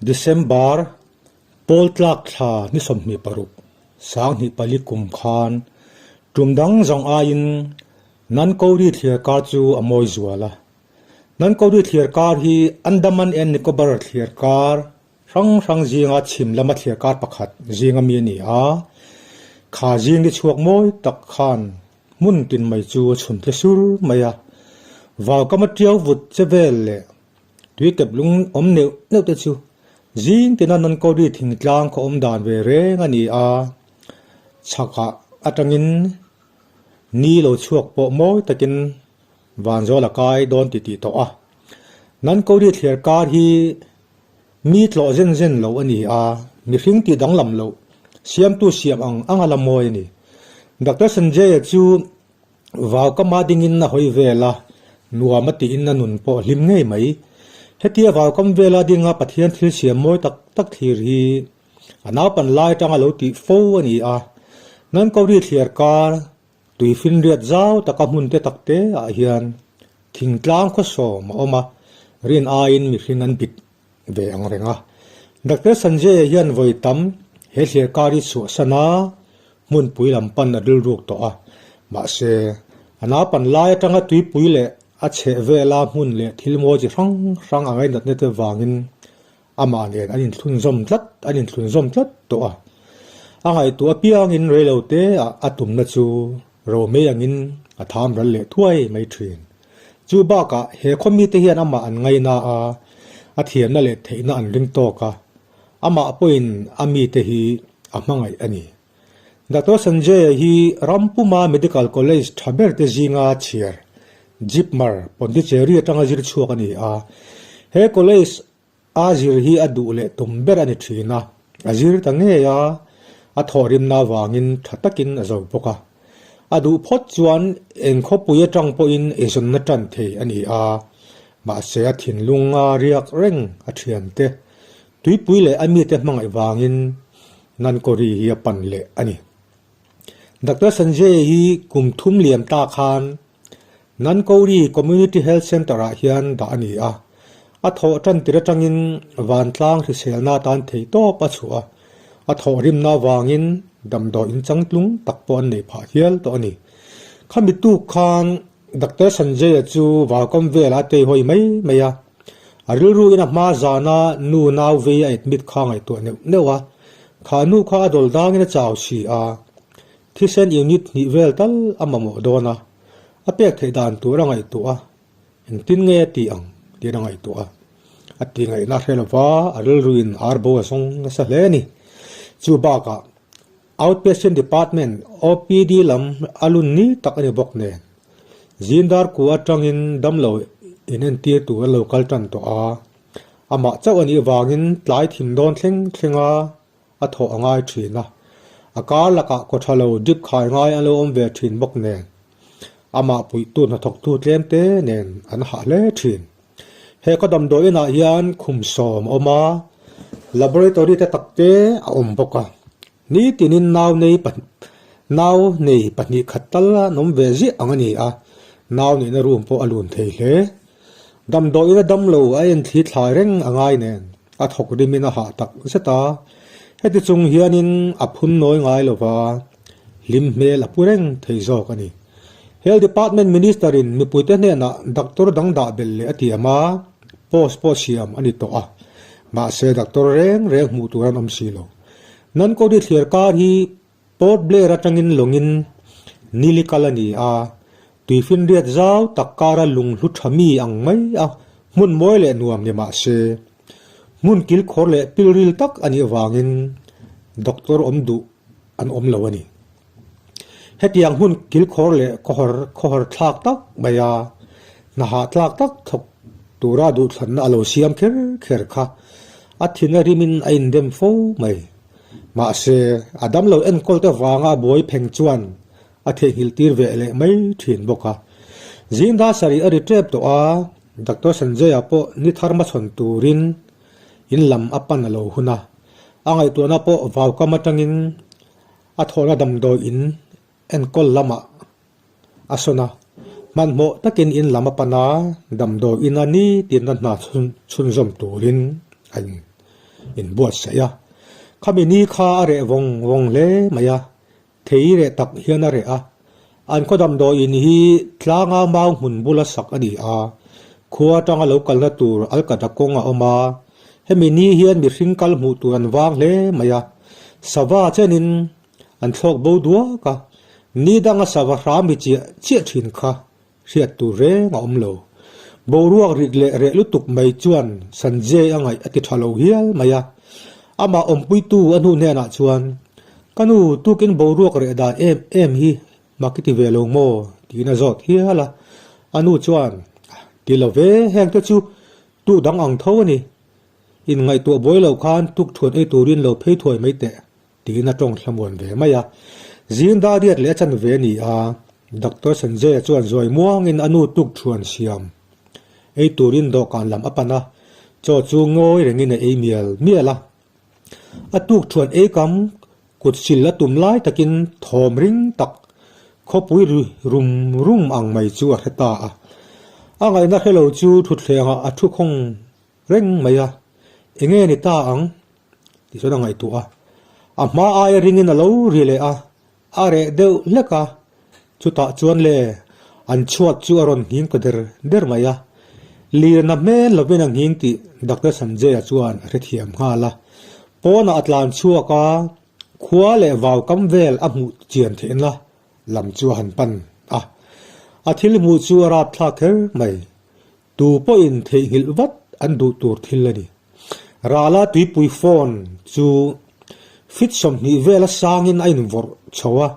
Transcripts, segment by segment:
December, Pawl tlak thla ni 26, 2004 kum khan tum dang zawng aiin Nankori thliar kar chu a mawi zual a. Nankori thliar kar hi Andaman and Nicobar thliar kar hrang hrang zinga chhim lama thliar kar pakhat zinga mi a ni a. Kha zing ni chhuak mawi tak khan hmun tin mai chu a chhun tle sur mai a. Vaukama tiau vut che vel leh Tui kep lung awm neuh neuh te chu zing tina Nankawri thingtlang khaw awm dan ve reng a ni a, chhakah atangin ni lo chhuak pawh mawi takin vanzawl a kai dawn ti tih tawh a. Nankawri thliar kar hi mi tlawh zen zen lo a ni a, mihring tih danglam loh siamtu siam ang anga la mawi a ni. Doctor Sanjay-a chu Vau ka mah dingin a hawi vel a, nuam a tiin a nun pawh hlim ngei mai. Hetia vau kam vela dinga Pathian thil siam mawi tak tak thlir hi a naupan lai atanga lo tih fo a ni a. Nankawri thliar kar, tui finriat zau taka hmun te tak te ah hian thingtlang khawsawm a awm a, rin aiin mihring an bit ve ang reng a. Doctor Sanjay-a hian vawi tam he thliar kar hi chhuahsan a, hmunpui lam pan a rilruk tawh a. Mahse, a naupan lai atanga tuipui leh a chheh vela hmun leh thil mawi chi hrang hrang a ngainatna te vangin amah nen an inthlunzawm tlat an inthlunzawm tlat tawh a. A ngaihtuah apiangin reilote ah a tumna chu romei angin a tham ral leh thuai mai thin. Chu bakah he khaw mite hian amah an ngaina a, a thiamna leh theihna an ring tawk a, amah pawhin a mite hi a hmangaih a ni. Doctor Sanjay-a hi Rampuma Medical College tha ber te zinga chhiar Jipmer, Pondicherry atanga zir chhuak a ni a. He college a zir hi a duh leh tum ber a ni thin a, a zir ta ngei a, a thawhrimna avangin tha takin a zo bawk a. A duh phawt chuan eng khawpui atang pawhin eizawnna tan thei a ni a, mahse a thinlunga riak reng a thiante, tuipui leh a mite hmangaih vangin Nankawri hi a pan leh a ni. Doctor Sanjay hi kum thum liam ta khan Nankawri Community Health Centre-ah hian dah a ni a, a thawh tan tir atangin vantlang hriselna atan theihtawp a chhuah a, a thawhrimna avangin damdawi inchangtlung tak pawh an nei phah hial tawh a ni. Khami tuk khan Doctor Sanjay-a chu vaukam velah a teihawi mai mai a, a rilru in a hma zana nu nau vei a admit kha ngaihtuah neuh neuh a, kha nu kha a dawl dangin a chau si a, Thisen unit hnih vel tal a mamawh dawn a, a pek theih dan tur a ngaihtuah a, engtin nge a tih ang tiin a ngaihtuah a. A tih ngaihna hre lova a rilruin ar bo a zawng nasa hle a ni. Chu bakah Outpatient Department, OPD, lam a lun ni tak a ni bawk nen, zindar kua atangin damlo inentir tur a lo kal tan tawh a, amah chauh a nih vangin tlai thim dawn thleng thleng a, a thawh a ngai thin a, a kar lakah kaw tha lo drip khai ngai an lo awm ve thin bawk nen, amah puihtu hnathawktu tlem te nen an hah hle thin. He khaw damdawi inah hian khum sawm a awm a, laboratory te tak te a awm bawk a, nitinin nau nei nau nei pahnih khat tal an awm ve ziah ang a ni a, nau neihna room pawh a lun thei hle. Damdawi ina damlo a en thli thlai reng a ngai nen a thawk rimin a hah tak zet a, heti chung hianin a phun nawi ngai lo va, hlim hmel a pu reng thei zawk a ni. Health Department Minister in mipuite hnenah doctor dang dah belh leh a tiam a, post pawh siam a ni tawh a, mahse doctor reng reng hmuh tur an awm si lo. Nankawri thliar kar hi Port Blair atangin lawngin nili kal a ni a, tuifinriat zau tak kara lunghlu tha mi ang mai a hmun mawi leh nuam ni mah se, hmun kilkhawr leh pilril tak a nih avangin doctor awm duh an awm lo a ni. Hetiang hmun kilkhawr leh khawhar khawhar thlak tak mai a, hnaha tlak tak thawk tura duhthlanna a lo siam kher kher kha a thin a rimin a indem fo mai. Mahse, a damlo enkawl te vanga a buai pheng chuan a theihnghilh tir ve leh mai thin bawk a. Zingda sarih a ri tep tawh a, Doctor Sanjay-a pawh ni thar hmachhawn turin in lam a pan a lo hun a. A ngaihtuahna pawh vaukam atangin a thawhna damdawi in enkawl lamah a sawn a. Hmanhmawh takin in lam a pan a, damdawi ina nitin a hna chhunzawm turin a in. inbuatsaih a. Khami ni kha a reh vawng vawng hle mai a, thei reh tak hian a reh a. An khaw damdawiin hi tlanga mau hmun bula sak a ni a, khua atanga lo kalna tur alkata kawng a awm a. Hemi ni hian mihring kal hmuh tur an vang hle mai a, sava chenin an thlawk bo duak a, ni danga sava hram ri chiah chiah thin kha hriat tur reng a awm lo. Boruak rit leh reh lutuk mai chuan Sanjay a ngaih a ti tha lo hial mai a. Amah awmpuitu a hnu hnenah chuan, Ka nu, tukin boruak reh dan em em hi mak i ti ve lo maw? tiin a zawt hial a. A nu chuan, Ti lo ve, heng te chu tu dang ang tho a ni. Inngaihtuah buai lo khan tukthuan ei turin lo phei thuai mai teh. Tiin a tawng thlamuan ve mai a. Zing dar riat leh a chan ve a ni a, Doctor Sanjay-a chuan zuai muangin a nu tuk thuan siam ei turin dawhkan lam a pan a, chaw chu ngawi rengin a ei mial mial a. A tuk thuan ei kam kut sil a tum lai takin thawm ring tak khawpui ri rum rum ang mai chu a hre ta a. A ngaihna hre lo chu thutthlengah a thu khawng reng mai a, enge ni ta ang? Tih chuan a ngaihtuah a, a hma aia ringin a lo ri leh a, a reh deuh hlek a, chutah chuan le an chhuat chu a rawn nghing ta der der mai a, lirna hmel lovin a nghing tih Doctor Sanjay-a chuan a hrethiam nghal a, pawnah a tlan chhuak a, khua leh vau kam vel a hmuh chian theihna lam chu a han pan a, a thil hmuh chu a rapthlak kher mai. Tu pawhin theihnghilh vat an duh tur thil a ni. Rala tuipui phone chu feet 20 vela sangin a invawrh chho a,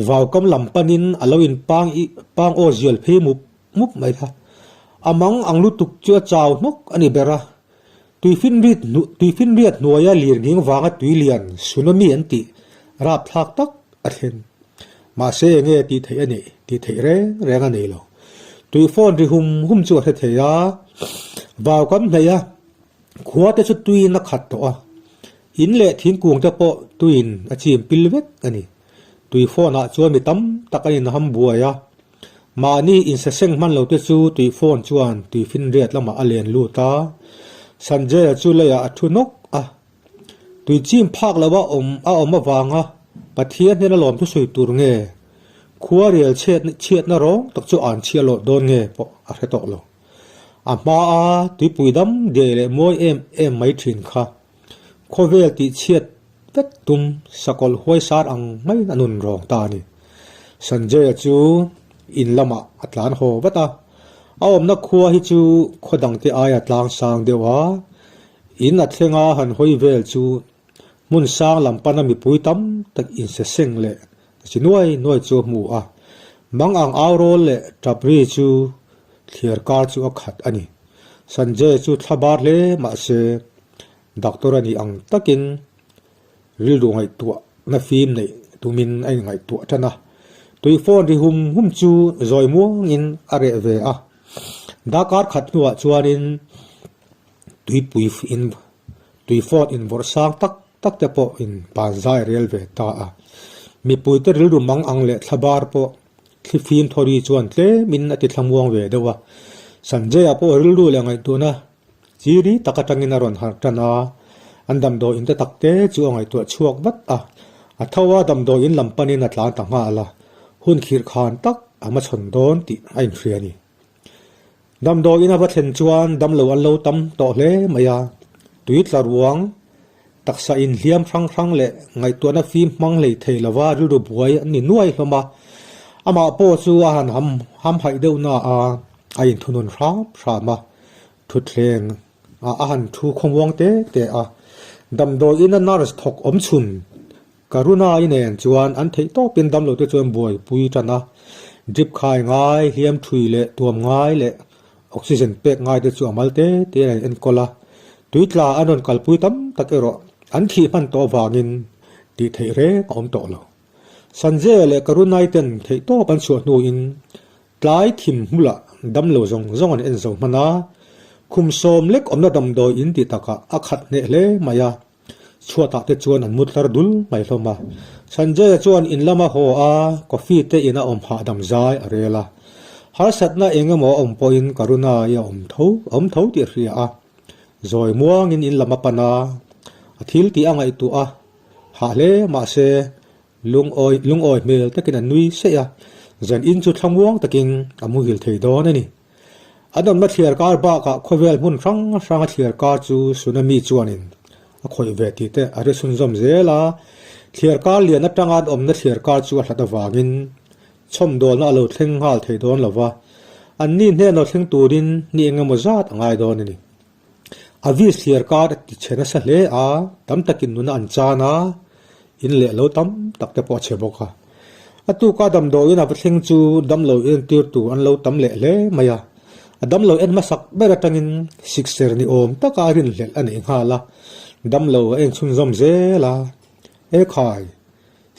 vaukam lam panin a lo inpang pang aw zial phei mup mup mai kha. A mang ang lutuk chu a chau hnawk a ni ber a, tuifinriat tuifinriat hnuaia lirnghing vanga tui lian tsunami an tih rapthlak tak a thleng. Mahse enge tih theih a nih tih theih reng reng a nei lo. Tui phone ri hum hum chu a hre thei a, vau kan hnaih a, khua te chu tuiin a khat tawh a, in leh thingkung te pawh tuiin a chim pil vek a ni. Tui phone ah chuan mi tam tak an inham buai a, mahni insaseng hman lo te chu tui phone chuan tui finriat lamah a len lut a, Sanjay-a chu leiah a thu nawk a. Tui chim phak lo a awm a awm avanga Pathian hnena lawm thusawi tur nge khua rial chhiat chhiatna rawng tak chu an chhiah lawh dawn nge pawh a hre tawh lo. A hmaa tuipui dam diai leh mawi em em mai thin kha khawvel tih chhiat vek tum sakawlh huai sar ang maiin a nun rawng ta a ni. Sanjay-a chu in lamah a tlan haw vat a, a awmna khua hi chu khaw dangte aia tlang sang deuh a, In a thlenga han hawi vel chu hmun sang lam pana mipui tam tak insaseng leh chi nuai nuai chu a hmu a, mang ang au rawl leh tap ri chu thliar kar chu a khat a ni. Sanjay chu thla bar hle mah se doctor a nih ang takin rilru ngaihtuah na fim neih tumin a inngaihtuah tan a, tui phone ri hum hum chu zawi muangin a reh ve a, darkar khat hnuah chuanin Tuipui in tui phone invawrh sang tak tak te pawh in pan zai rel ve ta a. Mipui te rilru mang ang leh thlabar pawh thli fim thawri chuan tlem in a ti thlamuang ve deuh a. Sanjay-a pawh rilru leh ngaihtuahna chi ri tak atangin a rawn harh tan a, an damdawi in te tak te chu a ngaihtuah chhuak vat a. A tho a damdawi in lam panin a tlan ta nghal a, hun khirh khan tak a hmachhawn dawn tih a inhria a ni. Damdawiin a va thlen chuan damlo an lo tam tawh hle mai a, tui tla ruang, taksa inhliam hrang hrang leh ngaihtuahna fim hmang hlei thei lova rilru buai an ni nuai hlawm a. Amah pawh chu a han ham hamhaih deuh na a, a inthunun hram hram a, thutthleng ah a han thu khawmuang te te a. Damdawiin a nurse thawk awm chhun Karuna-i nen chuan an theih tawpin damlo te chuan buaipui tan a, drip khai ngai, hliam thui leh tuam ngai leh oxygen pek ngai te chu a mal te te in an enkawl a, tui tla an rawn kalpui tam tak erawh an thih hman tawh avangin tih theih reng a awm tawh lo. Sanjay leh Karuna-i ten theih tawp an chhuah hnuin Tlai thim hmulah damlo zawng zawng an en zo hman a, khum sawm lek awmna damdawi in ti takah a khat hneh hle mai a. Chhuatah te chuan an mut hlar dul mai hlawm a. Sanjay-a chuan in lama haw a, coffee te in a awm hahdam zai a rel a. Harsatna eng emaw a awm pawhin Karuna-i a awm tho, a awm tho tih a hria a. Zawi muangin in lam a pan a. A thil tih a ngaihtuah a, hah hle mahse lungawi lungawi hmel takin a nui seih a, zan in chu thlamuang takin a muhil thei dawn a ni. An awmna thliar kar bakah khawvel hmun hrang hranga thliar kar chu tsunami chuanin a khawih ve tih te a ri chhunzawm zel a, thliar kar lian atanga an awmna thliar kar chu a hlat avangin chhawmdawlna a lo thleng nghal thei dawn lo va, anni hnen lo thleng turin ni eng emaw zat a ngai dawn a ni. Avis thliar kar a ti chhe nasa hle a, tam takin nuna an chan a, in leh lo tam tak te pawh a chhe bawk a. A tuka damdawiin a va thleng chu damlo entir tur an lo tam leh hle mai a, a damlo en hmasak ber atangin sikser ni awm taka rinhlelh a neih nghal a, damlo a en chhunzawm zel a, Ekhai,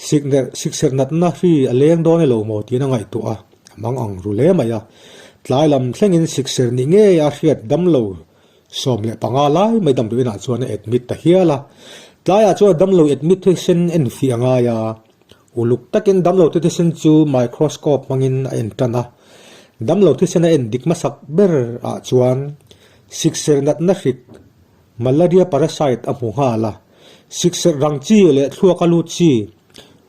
Sikner, sikser natna hri a leng dawn elo maw tiin a ngaihtuah a, a mang ang ru hle mai a. Tlai lam thlengin sikser ni ngei a hriat damlo 15 lai mai damdawi inah chuan a admit ta hial a. Tlaiah chuan damlo admit thisen en fih a ngai a, uluk takin damlo te thisen chu microscope hmangin a en tan a. Damlo thisen a en dik hmasak ber ah chuan sikser natna hrik Malaria parasite a hmu nghal a, sikserh rang chi leh thluak a lut chi,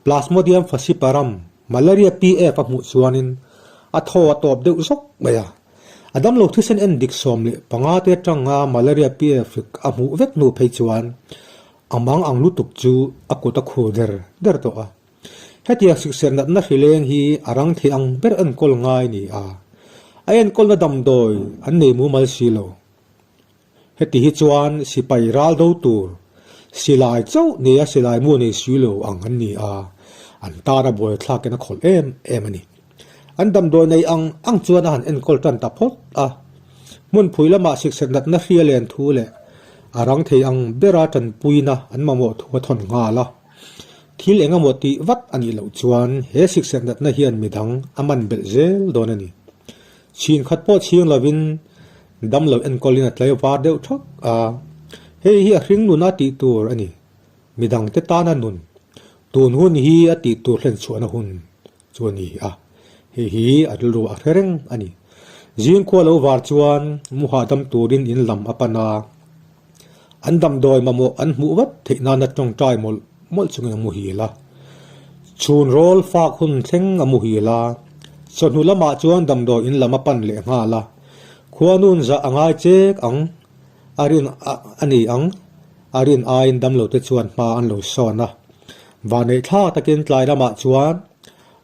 Plasmodium falciparum, Malaria PF a hmuh chuanin a thaw a tawp deuh zawk mai a. A damlo thisen en dik 15 te atanga Malaria PF hrik a hmuh vek hnu phei chuan a mang ang lutuk chu a kut a khur der der tawh a. Hetiang sikserh natna hrileng hi a rang thei ang ber enkawl ngai ni a, a enkawlna damdawi an nei mumal si lo. Heti hi chuan sipai ral do tur silai chauh nia silai mu nei si lo ang an ni a, an tan a buaithlakin a khawlh em em a ni. An damdawi nei ang ang chuan a han enkawl tan ta phawt a, hmunphui lamah sikset natna hria len thu leh a rang thei ang bera tanpuina an mamawh thu a thawn nghal a. Thil eng emaw tih vat a nih loh chuan he sikset natna hian midang a man belh zel dawn a ni. Chhin khat pawh chhing lovin Damlo enkawlin a tlai var deuh thak a, hei hi a hring nun a tih tur a ni. Midangte tana nun, tun hun hi a tih tur hlenchhuahna hun chu a ni a, hei hi a rilru a hre reng a ni. Zingkhua lo var chuan mu hahdam turin in lam a pan a, an damdawi mamawh an hmuh vat theih nana tawngtai mawlh mawlh chungin a muhil a. Chhun rawl fak hun thleng a muhil a, chawhnu lamah chuan damdawi in lam a pan leh nghal a. Khuanun zah a ngai chek ang, a rin a ni ang, a rin aiin damlo te chuan hma an lo sawn a. Vanneih thlak takin tlai lamah chuan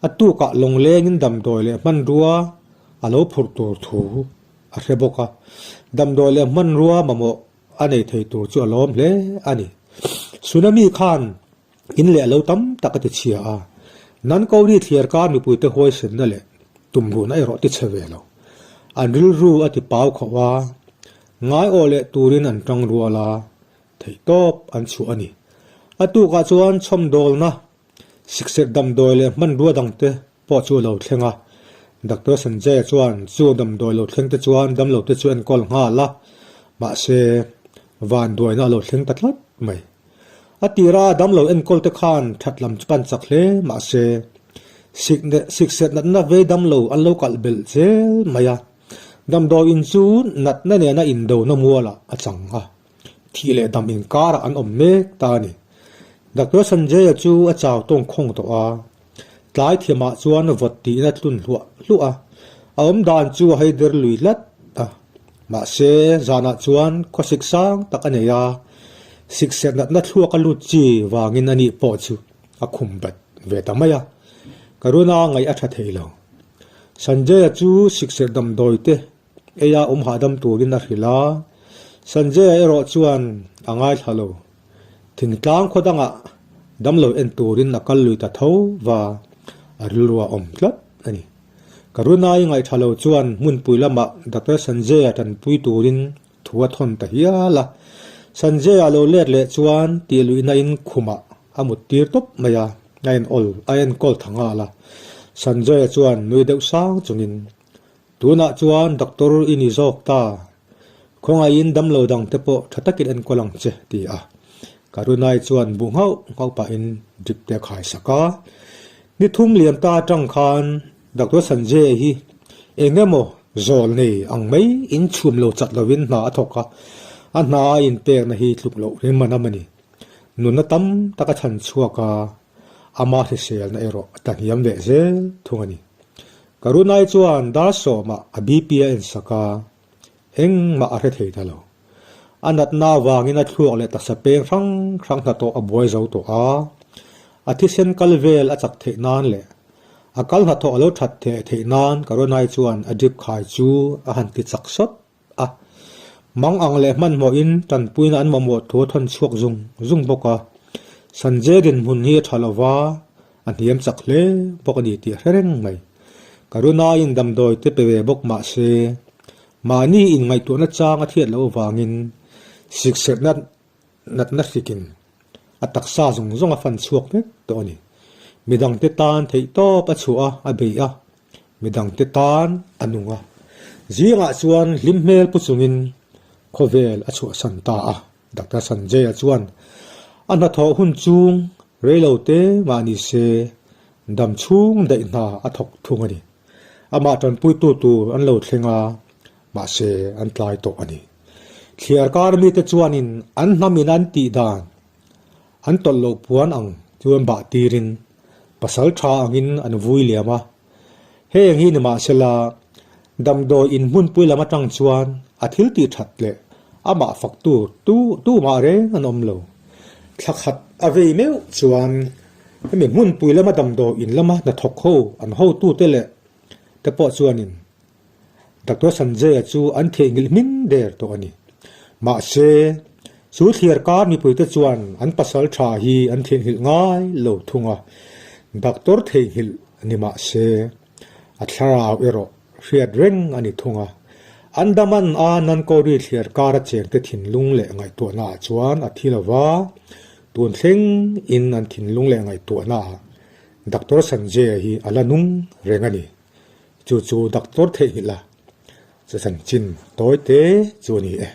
a tukah lawnglengin damdawi leh hmanrua a lo phurh tur thu a hre bawk a. Damdawi leh hmanrua mamawh a nei thei tur chu a lawm hle a ni. Tsunami khan In leh lo tam tak a ti chhia a, Nankawri thliar kar mipuite huaisenna leh tumruhna erawh ti chhe ve lo. An rilru a ti pau khauh a, ngaiawh leh turin an tang rual a, theihtawp an chhuah a ni. A tukah chuan chhawmdawlna, sikserh damdawi leh hmanrua dangte pawh chu a lo thleng a. Doctor Sanjay-a chuan chu damdawi lo thleng te chuan damlo te chu enkawl nghal a, mahse vanduaina a lo thleng ta tlat mai. A tira damlo enkawl te khan that lam chu pan chak hle mahse sikset natna vei damlo an lo kalh belh zel mai a, damdawi in chu natna nena indona mualah a chang a, thih leh dam inkarah an awm mek ta a ni. Doctor Sanjay-a chu a chau tawng khawng tawh a, tlai thiamah chuan vawt tiin a tlun hluah hluah a, a awm dan chu a haider lui hlat a. Mahse, zanah chuan khawsik sang tak a nei a, sikserh natna thluak a lut chi vangin anih pawh chu a khum bat ve ta mai a, Karuna ngaih a tha thei lo. Sanjay-a chu sikserh damdawi te eia awm hahdam turin a hrilh a, Sanjay-a erawh chuan a ngaithla lo. Thingtlang khaw dangah damlo en turin a kal lui ta tho va, a rilru a awm tlat a ni. Karunai ngaihṭha lo chuan hmunpui lamah Doctor Sanjay-a tanpui turin thu a thawn ta hial a. Sanjay-a lo let leh chuan tih luihna-in khumah a mut tir tawp mai a, a en awl a enkawl tha nghal a. Sanjay-a chuan nui deuh sang chungin, Tunah chuan doctor i ni zawk ta. Khawngaihin damlo dang te pawh tha takin enkawl ang che, ti a. Karunai chuan bu nghauh nghauh pahin drip te a khai sak a. Ni thum liam ta atang khan Doctor Sanjay hi eng emaw zawl nei ang mai in chhum lo chat lovin hna a thawk a, a hna a inpekna hi tluk loh rim a nam a ni. Nunna tam tak a chhan chhuak a, ama hriselna erawh a tlahniam leh zel thung a ni. Karunai chuan dar sawmah a BP a ensak a, engmah a hre thei ta lo. A natna avangin a thluak leh taksa peng hrang hrang hnathawh a buai zo tawh a, a thisen kal vel a chak theih nan leh a kal hnathawh a lo that theh theih nan Karunai chuan a drip khai chu a han ti chak sawt a. Mang ang leh hmanhmawhin tanpuina an mamawh thu a thawn chhuak zung zung bawk a. Sanjay dinhmun hi a tha lo va, a hniam chak hle bawk a ni tih a hre reng mai. Karunaiin damdawi te pe ve bawk mah se, mahni inngaihtuahna chang a thiat loh avangin sikserhna natna hrikin a taksa zawng zawng a fan chhuak vek tawh a ni. Midangte tan theihtawp a chhuah a, a bei a, midangte tan a nung a. Zingah chuan hlim hmel pu chungin khawvel a chhuahsan ta a. Doctor Sanjay-a chuan a hnathawh hun chung reilo te mah ni se dam chhung daih hna a thawk thung a ni. Amah tanpuitu tur an lo thleng a, mahse an tlai tawh a ni. Thliar kar mite chuanin an hnamin an tih dan an tawlh loh puan ang chuan bah tirin pasal tha angin an vui liam a. Heng hi nimahsela damdawi inhmunpui lam atang chuan a thil tih that leh amah faktu tu tumah reng an awm lo. Thla khat a vei meuh chuan hemi hmunpui lama damdawi in lama hnathawk ho an hotute leh te pawh chuanin Doctor Sanjay-a chu an theihnghilh hming der tawh a ni. Mahse, chu thliar kar mipuite chuan an pasal tha hi an theihnghilh ngai lo thung a. Doctor theihnghilh ni mah se, a thlarau erawh hriat reng a ni thung a. Andaman a Nankori thliar kara chengte thinlung leh ngaihtuahnaah chuan a thi lo va, tun thleng in an thinlung leh ngaihtuahnaah Doctor Sanjay-a hi a la nung reng a ni. Chu chu doctor theihnghilh a, chu chanchin tawi te chu a ni e.